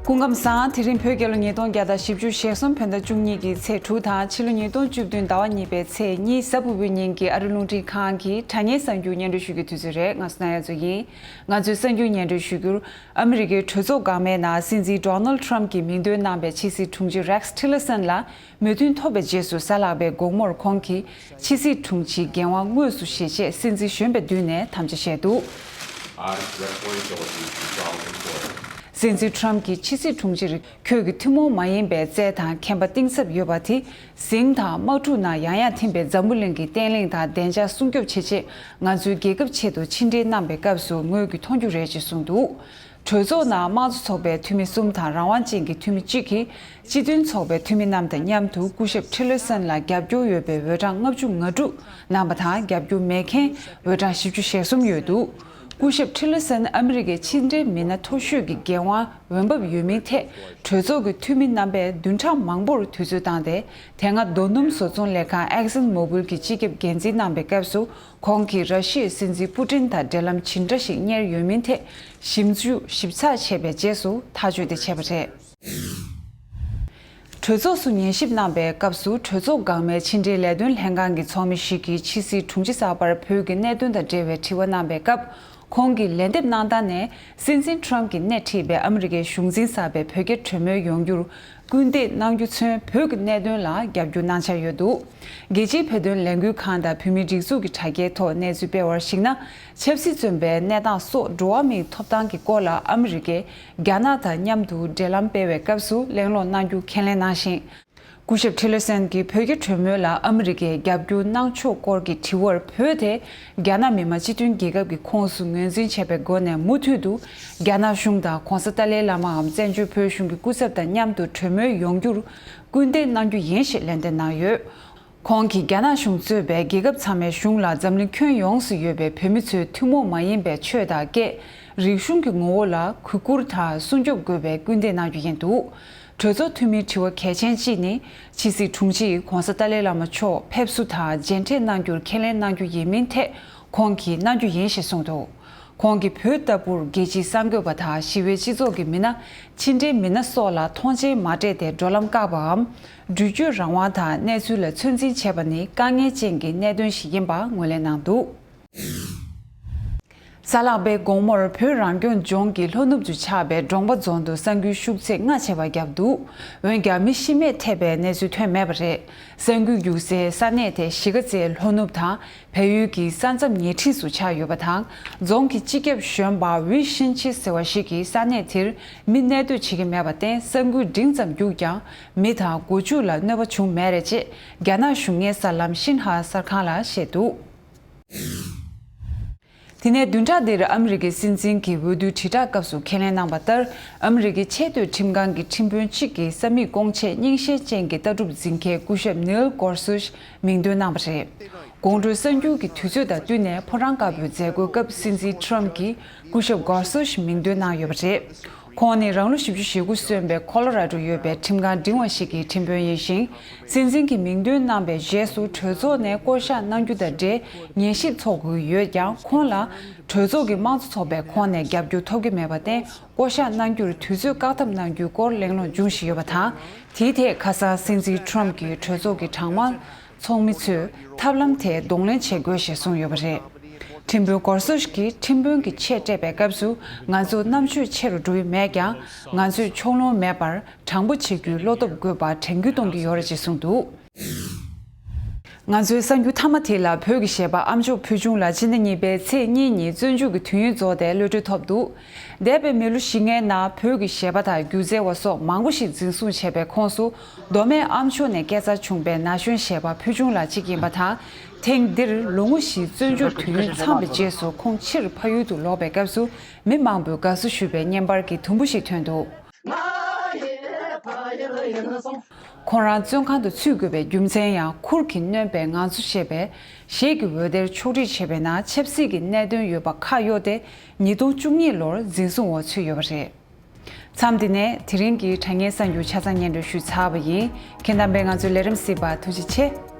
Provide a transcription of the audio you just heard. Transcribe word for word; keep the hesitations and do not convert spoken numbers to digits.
སྐུ་ཁམས་བཟང་། དེ་རིང་བོད་རྒྱལ་ལོ་ཉིས་སྟོང་བརྒྱ་དང་བཞི་བཅུ་ཞེ་གསུམ་བོད་ཟླ་བཅུ་གཉིས་ཀྱི་ཚེས་དྲུག་དང་ཕྱི་ལོ་ཉིས་སྟོང་བཅུ་བདུན་ཟླ་བ་གཉིས་པའི་ཚེས་གཉིས་གཟའ་ཕུར་བུའི་ཉིན་གྱི་ཨ་རི་རླུང་འཕྲིན་ཁང་གི་དྲ་བརྙན་གསར་འགྱུར་སྙན་སྒྲོན་ཞུ་རྒྱུའི་དུས་ཚོད་རེད། ང་སུ་ན་ཡ་ཚོ་ཡིན། ང་ཚོའི་གསར་འགྱུར་སྙན་སྒྲོན་ཞུ་རྒྱུར། ཨ་མི་རི་ཀའི་གྲོས་ཚོགས་འགག་མའི་ནང་སྲིད་འཛིན་ཌོ་ནལ་ཊམ་གྱིས་མིང་འདོན་གནང་བའི་ཕྱི་སྲིད་དྲུང་ཆེ་རེགས་ཊི་ལར་སན་ལ་མོས་མཐུན་ཐོབ་པའི་རྗེས་སུ་གཟའ་ལྷག་པའི་དགོང་མོར་ཁོང་གིས་ཕྱི་སྲིད་དྲུང་ཆེའི་འགན་དབང་དངོས་སུ་བཞེས་རྗེས་སྲིད་འཛིན་གཞོན་པའི་མདུན་ནས་དམ་བཅའ་བཞེས་འདུག། I swear to God. སྲིད་འཛིན་ཊམ་གྱིས་ཕྱི་སྲིད་དྲུང་ཆེར་ཁྱོད་ཀྱི་ཐུན་མོང་མ་ཡིན་པའི་རྩལ་དང་མཁྱེན་པ་གཏིང་ཟབ་ཡོད་པ་དེ་ཟིང་དང་དམག་འཁྲུག་ནང་ཡང་ཡང་ཐིམ་པའི་འཛམ་བུ་གླིང་གི་བརྟན་ལྷིང་དང་བདེ་འཇགས་སྲུང་སྐྱོབ་བྱེད་ཆེད་ང་ཚོའི་རྒྱལ་ཁབ་ཆེད་དུ་ཕྱི་འབྲེལ་གནང་པའི་སྐབས་སུ་ངོས་ཀྱིས་མཐོང་རྒྱུ་རེད་ཅེས་གསུངས་འདུག། གྲོས་ཚོགས་ནང་དམངས་གཙོ་ཚོགས་པའི་འཐུས་མི་གསུམ་དང་རང་དབང་ཅན་གྱི་འཐུས་མི་གཅིག་གིས་སྤྱི་མཐུན་ཚོགས་པའི་འཐུས་མི་རྣམས་དང་མཉམ་དུ་སྐུ་ཞབས་ཁྲི་ལོ་སན་ལ་རྒྱབ་སྐྱོར་ཡོད་པའི་འོས་གྲངས་ལྔ་བཅུ་ང་དྲུག་གནང་བ་དང་། རྒྱབ་སྐྱོར་མེད་མཁན་འོས་གྲངས་བཞི་བཅུ་ཞེ་གསུམ་ཡོད་འདུག། སྐུ་ཞབས་ཁྲི་ལོ་སན་ཨ་མི་རི་ཀའི་ཕྱི་འབྲེལ་མི་སྣ་མཐོ་ཤོས་ཀྱི་འགན་དབང་འོས་འབབ་ཡོད་མིན་ཐད་གྲོས་ཚོགས་ཀྱི་འཐུས་མི་རྣམ་པས་བདུན་ཕྲག་མང་པོར་དུས་ཚོད་བཏང་སྟེ། དེ་སྔ་རྡོ་སྣུམ་བཟོ་ཚོང་ལས་ཁང་ཨེག་སན་མོ་བིལ་གྱི་སྤྱི་ཁྱབ་འགན་འཛིན་གནང་པའི་སྐབས་སུ། ཁོང་གིས་ར་ཤི་ཡའི་སྲིད་འཛིན་པུ་ཏིན་དང་འབྲེལ་ལམ་ཇི་འདྲ་ཞིག་གཉེར་ཡོད་མིན་ཐད་ཞིབ་འཇུག་ཞིབ་ཚགས་བྱས་པའི་རྗེས་སུ་ཐག་གཅོད་དེ་བྱས་པ་རེད། གྲོས་ཚོགས་སུ་ཉན་ཞིབ་གནང་པའི་སྐབས་སུ། གྲོས་ཚོགས་འགག་མའི་ཕྱི་འབྲེལ་ལས་དོན་ལྷན་ཁང་གི་ཚོགས་མི་ཞིག་གིས་ཕྱི་སྲིད་དྲུང་ཆེ་གསར་པར་བོད་ཀྱི་གནད་དོན་དང་འབྲེལ་བའི་དྲི་བ་གནང་པའི་སྐབས། ཁོང་གིས་ལན་འདེབས་གནང་སྟངས་ནས། སྲིད་འཛིན་ཊམ་གྱིས་སྣེ་ཁྲིད་པའི་ཨ་མི་རི་ཀའི་གཞུང་འཛིན་གསར་པས་བོད་རྒྱ་གྲོས་མོལ་ཡོང་རྒྱུར་སྐུལ་འདེད་གནང་རྒྱུ་མཚོན། བོད་ཀྱི་གནད་དོན་ལ་རྒྱབ་སྐྱོར་གནང་འཆར་ཡོད་འདུག། རྒྱལ་སྤྱིའི་བོད་དོན་ལས་འགུལ་ཁང་དང་བོད་མིའི་སྒྲིག་འཛུགས་ཀྱི་དྲ་རྒྱའི་ཐོག་གནས་ཚུལ་སྤེལ་བར་གཞིགས་ན། ཆབ་སྲིད་བཙོན་པའི་གནས་སྟངས་སོགས་འགྲོ་བ་མིའི་ཐོབ་ཐང་གི་སྐོར་ལ་ཨ་མི་རི་ཀས་རྒྱ་ནག་དང་མཉམ་དུ་འབྲེལ་ལམ་སྤེལ་བའི་སྐབས་སུ་གླེང་སློང་གནང་རྒྱུ་ཁས་ལེན་གནང་ཞིང་། སྐུ་ཞབས་ཁྲི་ལོ་སན་གྱིས་བོད་རྒྱ་གྲོས་མོལ་ལ་ཨ་མི་རི་ཀས་རྒྱབ་སྐྱོར་གནང་ཕྱོགས་སྐོར་གྱི་དྲི་བར། བོད་དེ་རྒྱ་ནག་མི་དམངས་སྤྱི་མཐུན་རྒྱལ་ཁབ་ཀྱི་ཁོངས་སུ་ངོས་འཛིན་བྱས་པའི་སྒོ་ནས་མུ་མཐུད་དུ་རྒྱ་ནག་གཞུང་དང་གོང་ས་ཏཱ་ལའི་བླ་མའམ་བཙན་བྱོལ་བོད་གཞུང་གི་སྐུ་ཚབ་དང་མཉམ་དུ་གྲོས་མོལ་ཡོང་རྒྱུར་སྐུལ་འདེད་གནང་རྒྱུ་ཡིན་ཞེས་ལན་འདེབས་གནང་ཡོད། ཁོང་གིས་རྒྱ་ནག་གཞུང་གཙོས་པའི་རྒྱལ་ཁབ་ཚང་མའི་གཞུང་ལ་འཛམ་གླིང་ཁྱོན་ཡོངས་སུ་ཡོད་པའི་བོད་མི་ཚོའི་ཐུན་མོང་མ་ཡིན་པའི་ཆོས་དང་སྐད། རིག་གཞུང་གི་ངོ་བོ་ལ་གུས་བཀུར་དང་སྲུང་སྐྱོབ་དགོས་པའི་སྐུལ་འདེད་གནང་རྒྱུ་ཡིན་འདུག། གྲོས་ཚོགས་འཐུས་མིའི་དྲི་བ་གལ་ཆེན་གཅིག་ནི། ཕྱི་སྲིད་དྲུང་ཆེ་ཡིས་གོང་ས་ཏཱ་ལའི་བླ་མ་མཆོག་ཕེབས་བསུ་དང་མཇལ་འཕྲད་གནང་རྒྱུར་ཁས་ལེན་གནང་རྒྱུ་ཡིན་མིན་ཐད་ཁོང་གིས་གནང་རྒྱུ་ཡིན་ཞེས་གསུངས་འདུག། ཁོང་གིས་བོད་ལྟ་བུར་རྒྱལ་སྤྱིའི་གསར་འགོད་པ་དང་ཞི་བའི་སྤྱི་ཚོགས་ཀྱི་མི་སྣ། ཕྱི་འབྲེལ་མི་སྣ་སོགས་ལ་མཐོང་མཆན་མ་སྤྲད་དེ་འགྲོ་ལམ་བཀག་པའམ། འགྲུལ་སྐྱོད་རང་དབང་དང་གནས་ཚུལ་ལ་ཚོད་འཛིན་བྱས་པ་ནི་དཀའ་ངལ་ཅན་གྱི་གནད་དོན་ཞིག་ཡིན་པ་ངོས་ལེན་གནང་འདུག། གཟའ་ལྷག་པའི་དགོང་མོར་བོད་རང་སྐྱོང་ལྗོངས་ཀྱི་ལྷོ་ནུབ་ཏུ་ཆགས་པའི་འབྲོང་པ་རྫོང་དུ་ས་འགུལ་ཤུགས་ཚད་ལྔ་བྱས་པ་བརྒྱབ་འདུག། འོན་ཀྱང་མི་ཤི་རྨས་ཐེབས་པའི་གནས་ཚུལ་ཐོན་མེད་པ་རེད། ས་འགུལ་རྒྱུག་སའི་ས་གནས་དེ་གཞིས་ཀ་རྩེའི་ལྷོ་ནུབ་དང་བལ་ཡུལ་གྱི་ས་མཚམས་ཉེ་འཁྲིས་སུ་ཆགས་ཡོད་པ་དང་། རྫོང་གི་སྤྱི་ཁྱབ་གཞོན་པ་ཝི་ཤིན་ཆི་ཟེར་བ་ཞིག་གིས་ས་གནས་དེར་མི་གནས་སྡོད་བྱེད་ཀྱི་མེད་པར་བརྟེན། ས་འགུལ་འབྲིང་ཙམ་རྒྱུག་ཀྱང་མི་དང་སྒོ་ཕྱུགས་ལ་གནོད་པ་བྱུང་མེད་རེད་ཅེས་རྒྱ་ནག་གཞུང་གཉེར་གསར་ལམ་ཤིན་ཧྭ་གསར་ཁང་ལ་བཤད་འདུག། དེ་ནས་བདུན་ཕྲག་འདིར་ཨ་མི་རི་ཀའི་སྲིད་འཛིན་གྱི་འོས་བསྡུའི་དྲིལ་བསྒྲགས་སྐབས་སུ་ཁས་ལེན་གནང་བ་ལྟར། ཨ་མི་རི་ཀའི་ཆེས་མཐོའི་ཁྲིམས་ཁང་གི་ཁྲིམས་དཔོན་གཅིག་གིས་ས་མིག་སྐོང་ཆེད་རྙིང་ཤེད་ཅན་གྱི་ལྟ་གྲུབ་འཛིན་མཁན་སྐུ་ཞབས་ནིལ་གོར་སུ་ཤི་མིང་འདོན་གནང་བ་རེད། དགོང་དྲོའི་གསར་འགྱུར་གྱི་དུས་ཚོད་དང་བསྟུན་ནས་ཕོ་བྲང་དཀར་པོའི་མཛད་སྒོའི་སྐབས་སྲིད་འཛིན་ཁྲམ་གྱིས་སྐུ་ཞབས་གོར་སུ་ཤི་མིང་འདོན་གནང་ཡོད་པ་རེད། ཁོང་ནི་རང་ལོ་བཞི་བཅུ་ཞེ་དགུ་སོན་པའི་ཁོ་ལོ་ར་ཌོ་ཡོད་པའི་ཁྲིམས་ཁང་འབྲིང་བ་ཞིག་གི་ཁྲིམས་དཔོན་ཡིན་ཞིང་། སྲིད་འཛིན་གྱི་མིང་འདོན་གནང་པའི་རྗེས་སུ་གྲོས་ཚོགས་ནས་བསྐོ་གཞག་གནང་རྒྱུ་དང་འབྲེལ་ཉན་ཞིབ་ཚོགས་དགོས་ཀྱི་ཡོད་ཀྱང་། ཁོང་ལ་གྲོས་ཚོགས་ཀྱི་དམངས་གཙོ་ཚོགས་པའི་ཁོངས་ནས་རྒྱབ་སྐྱོར་ཐོབ་ཀྱི་མེད་པར་བརྟེན། བསྐོ་གཞག་གནང་རྒྱུར་དུས་ཚོད་བཀག་ཐབས་གནང་རྒྱུའི་སྐོར་གླེང་སློང་འབྱུང་བཞིན་ཡོད་པ་དང་། དེའི་ཐད་ཁ་སང་སྲིད་འཛིན་ཁྲམ་གྱིས་གྲོས་ཚོགས་ཀྱི་གྲངས་མང་ཚོགས་མི་ཚོས་ཐབས་ལམ་དེ་གདོང་ལེན་བྱེད་དགོས་ཞེས་གསུངས་ཡོད་པ་རེད། ཁྲིམས་དཔོན་གོར་སོ་ཤི་གིས་ཁྲིམས་དཔོན་གྱི་ཆེད་སྤྲད་པའི་སྐབས་སུ། ང་ཚོ་རྣམ་དཔྱོད་ཆེ་རུ་འགྲོ་ཡི་མེད་ཀྱང་། ང་ཚོས་ཕྱོགས་ལྷུང་མེད་པར་དྲང་པོ་བྱེད་རྒྱུའི་བློ་སྟོབས་དགོས་པར་དྲན་སྐུལ་གཏོང་གི་ཡོད་རེད་ཅེས་གསུངས་འདུག། ང་ཚོའི་གསར་འགྱུར་མཐའ་མ་དེ་ལ། བོད་ཀྱི་གཞས་པ་ཨ་མཆོག་ཕུལ་བྱུང་ལགས་ཕྱི་ཟླ་གཉིས་པའི་ཚེས་གཉིས་ཉིན་བཙོན་འཇུག་གི་དུས་ཡུན་རྫོགས་ཏེ་གློད་གྲོལ་ཐོབ་འདུག། འདས་པའི་མི་ལོ་བཞི་ལྔའི་ནང་བོད་ཀྱི་གཞས་པ་དང་སྒྱུ་རྩལ་བ་སོགས་མང་པོ་ཞིག་འཛིན་བཟུང་བྱས་པའི་ཁོངས་སུ། མདོ་སྨད་ཨ་མཆོག་ནས་སྐྱེས་འཚར་བྱུང་པའི་ན་གཞོན་གཞས་པ་ཕུལ་བྱུང་ལགས་གཅིག་ཡིན་པ་དང་། ཐེངས་འདིར་ལོ་ངོ་བཞིའི་བཙོན་འཇུག་དུས་ཡུན་འཚམས་པའི་རྗེས་སུ་ཁོང་ཕྱིར་ཕ་ཡུལ་དུ་ལོག་པའི་སྐབས་སུ། མི་མང་པོས་དགའ་བསུ་ཞུས་པའི་བརྙན་པར་གྱི་དུམ་བུ་ཞིག་ཐོན་འདུག། ཁོང་རང་བཙོན་ཁང་དུ་ཚུད་དགོས་པའི་རྒྱུ་མཚན་ཡང་། ཁུར་གྱིས་གནོན་པའི་ངང་ཚུལ་ཞེས་པའི་གཞས་ཀྱི་འོད་སྡེར་ཕྱོགས་སྒྲིག་བྱས་པའི་ནང་ཆབ་སྲིད་ཀྱི་གནད་དོན་ཡོད་པ་ཁ་གཡོགས་ཏེ། ཉིས་སྟོང་བཅུ་གཉིས་ལོར་འཛིན་བཟུང་འོག་ཚུད་ཡོད་པ་རེད། མཚམས་འདི་ནས་དེ་རིང་གི་དྲ་བརྙན་གསར་འགྱུར་ཆ་ཚང་སྙན་སྒྲོན་ཞུས་ཚར་བ་ཡིན། ཁྱེད་རྣམ་པས་ང་ཚོའི་ལས་རིམ་གཟིགས་པར་ཐུགས་རྗེ་ཆེ།